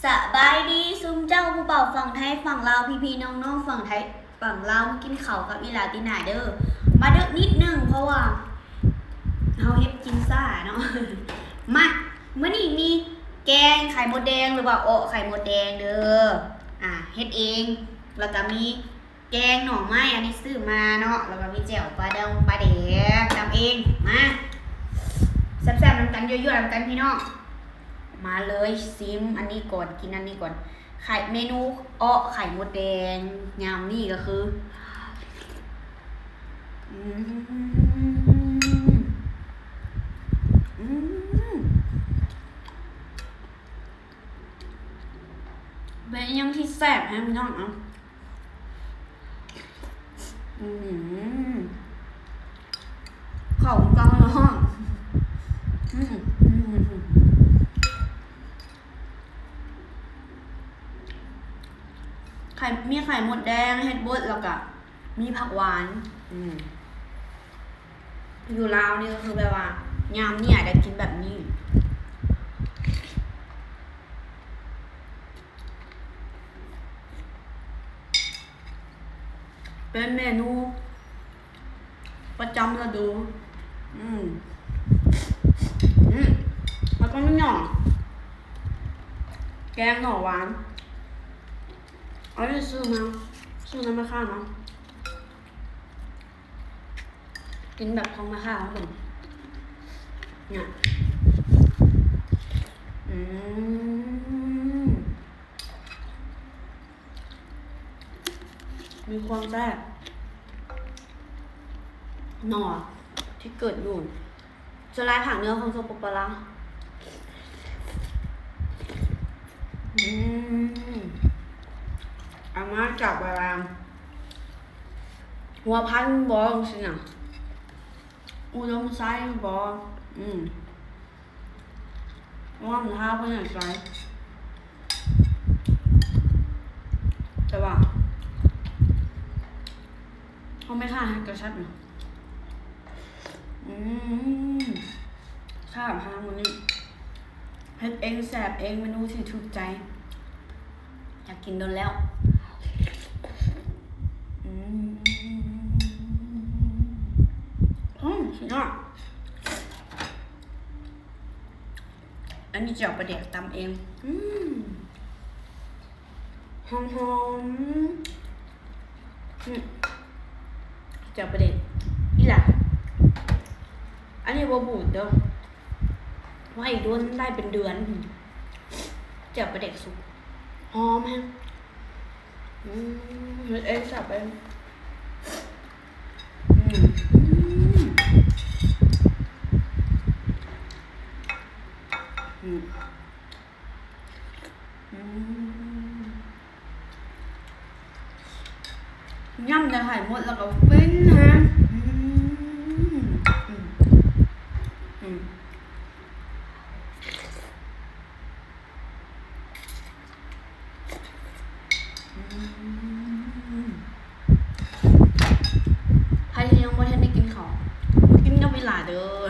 ສະບາຍດີຊຸມເຈົ້າຜູ້ເປົ່າຝັ່ງໄທຝັ່ງລາວ ພີ່ໆນ້ອງໆຝັ່ງໄທຝັ່ງລາວ ມາກິນເຂົ້າກັບອີ່ຫຼາຕີໜ້າເດີ້. ມາເດິກນິດໜຶ່ງ ເພາະວ່າເຮົາເຮັດກິນຊ້າເນາະ. ມາ ມື້ນີ້ມີແກງໄຂ່ມົດແດງ ຫຼືວ່າເອາະໄຂ່ມົດແດງເດີ້ ອ່າ ເຮັດເອງ ແລ້ວກະມີ ແກງໜໍ່ໄມ້ ອັນນີ້ຊື້ມາເນາະ ແລ້ວກໍມີແຈ່ວປາດົງປາແດກ ຕຳເອງ. ມາແຊບໆນຳກັນ ຍົວໆນຳກັນພີ່ນ້ອງ. ມາເລີຍ ຊິມອັນນີ້ກ່ອນ ກິນອັນນີ້ກ່ອນ. ໄຂ່ ເມນູເອາະໄຂ່ມົດແດງ ຍາມນີ້ກໍຄື ອືມ ອືມ ເປັນຫຍັງທີ່ແຊບແຮງພີ່ນ້ອງເນາະ. ອືມ ເຂົ້າກັນເນາະ. ອືມ ອືມ ໄຂ່ ມີໄຂ່ມົດແດງ ເຫັດບົດ ແລ້ວກະມີຜັກຫວານ. ອືມ ຢູ່ລາວນີ້ກໍຄືແບບວ່າ ຍາມນີ້ອາດຈະກິນແບບນີ້. ເປັນເມນູປະຈຳລະດູ. ອືມ ອືມ ແລ້ວກໍມີໜໍ່ ແກງໜໍ່ຫວານ. ອັນນີ້ຊື້ມາ ຊື້ນຳແມ່ຄ້າເນາະ. ກິນແບບຂອງແມ່ຄ້າເຮົາເບິ່ງ ເນຍ. ອືມ ມີຄວາມແຊບ ໜໍ່ທີ່ເກີດຢູ່ສ່ວນຫຼາຍພາກເໜືອຂອງ ສປປ ລາວ. ອືມ ເອົາມາຈາກແບບວ່າ ຫົວພັນບໍ ຈັ່ງຊີ້ນະ ອຸດົມໄຊບໍ ອືມ ວ່າມັນຫາບໍ່ແນ່ໃຈ ແຕ່ວ່າເຮົາແມ່ຄ້າເຮັດກະແຊບນະ. ອືມ ແຊບແຮງມື້ນີ້ ເຮັດເອງແຊບເອງ ເມນູທີ່ຖືກໃຈ. ຢາກກິນດົນແລ້ວ. ອືມ ອືມ ສຸດຍອດ. ອັນນີ້ແຈ່ວປາແດກຕຳເອງ. ອືມ ຫອມໆ. ອືມ ແຈ່ວປາແດກອີ່ຫຼ້າ. ອັນນີ້ບໍ່ບູດເດີ້ ໄວ້ດົນໄດ້ເປັນເດືອນ. ແຈ່ວປາແດກສຸກ ຫອມແຮງ. ອືມ ເຮັດເອງສັບເອງ. ອືມ ອືມ ອືມ ຍຳໄດ້ໃຫ້ໝົດແລ້ວກໍຟິນແຮງ. ອືມ ອືມ ອືມ ອືມ ໃຜທີ່ຍັງບໍ່ທັນໄດ້ກິນເຂົ້າ ມາກິນກັບອີ່ຫຼ້າເດີ້.